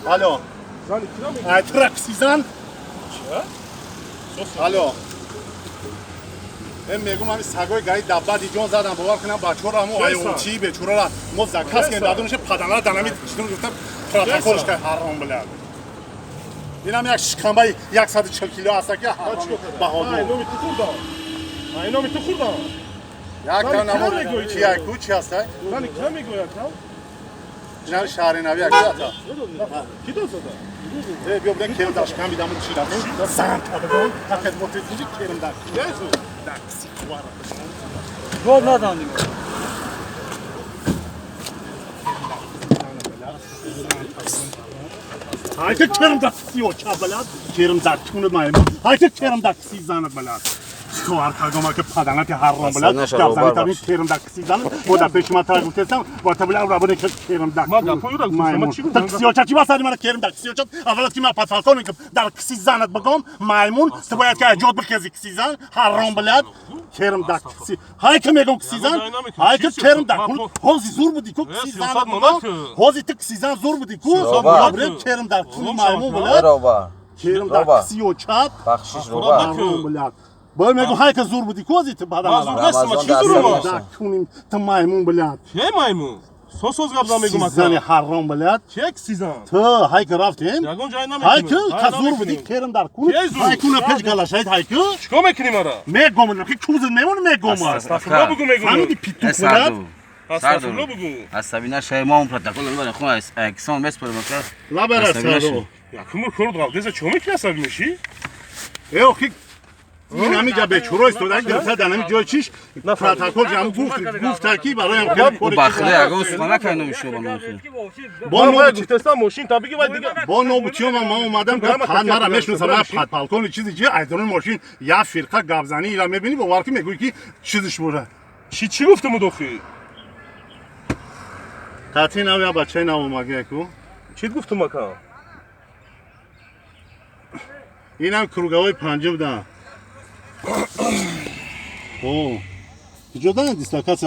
Алло. Зани кира мегӯӣ? Ай тра кисизан. Ча? Алло. Э мегум ами сагои гаи даббади ҷон задан бовар кунам бачаҳоро ҳамо айончии бечораро мо заказ кардем дадонаше паданара данами чидон гуфта протоколш кай ҳаром билад. Инам як шикамбаи 140 кило аста ки ҳаром баҳодур. Ай номи ту хурдам. Ай номи ту хурдам. Як та намо чи як ку чи аста? Зани кира мегӯӣ ака? Инам шаҳри нави як ата. Ки дод зада? Э биё бинем керм дар шикам бидаму чи рафт. Зан кадагон тақед мотезиҷи керм дар. Дар киси қувара. Гол надонем. Haydi керм дар киси оча балад. Керм дар тунад маймун. Haydi керм дар киси занад балад. Хоҳар кагома ки паданати ҳарром балад. Гапзани табин керм дар киси занад. Бо дар пеши ман тара гуфтестам. Бо табила рабоне ки керм дар Ма гапҳои ӯро гуфтам, ма чӣ гуфтам? Дар киси оча чӣ басади мана керм дар киси оча? Аввалат ки ман подполковникам дар киси занад бигом маймун ту бояд ки аҷод бихези киси зан ҳарром балад. Керм дар киси. Ҳай ки мегом киси зан. Ҳай ки керм дар кун. Ҳози зур буди ку киси занад бигом. Ҳози ту киси зан зур буди ку. Керм дар кун маймун балад. Роба. Керм дар киси оча. Бахшиш роба. Ҳарром балад. Бой мегу ҳай ки зур буди ку ҳози ту бадан. Ман зур нестам, чӣ зурам? Дар куним ту маймун балад. Ке маймун? Соз гап зан мегум ака. Зани ҳарром балад. Ке кисизан? Ту ҳай ки рафтем. Ягон ҷай Ҳай намекунем. ки ка зур буди керм дар кун. Ке зур? Ҳай куна пеш галашайд ҳай ки. Чикор мекунӣ мара? Мегом ки кузд мемон мегом. Астағфирулло бугу мегум. Фаҳмиди питук балад. Астағфирулло бугу. Асабӣ нашавӣ, мо он протокол мебарем, хун аксон меспорем ака. Лабара саро. Якум кор дғал, чо мекунӣ асабӣ мешӣ? Э охи ин ҳами ҷа бечуро истода гирифта дар ҳами ҷои чиш протокол ҷам гуфт гуфта ки бароям хеле кори Ба худо ягон сухан накард номи шумо ба номи худ. Бо Бо гуфтестам мошин та биги вай дига. Бо нобутиём ман омадам пад мара мешиносам ман подполковник чизи чи айдони мошин як фирқа гапзанӣ ира мебинӣ бовар ки мегӯӣ ки чизиш бора. Чӣ чӣ гуфтам дохи? Қатъи нав я бачаи нав омага ку. Чӣ гуфтам ака? Инам круговой панҷа будан. О, куҷо дан дислокатсия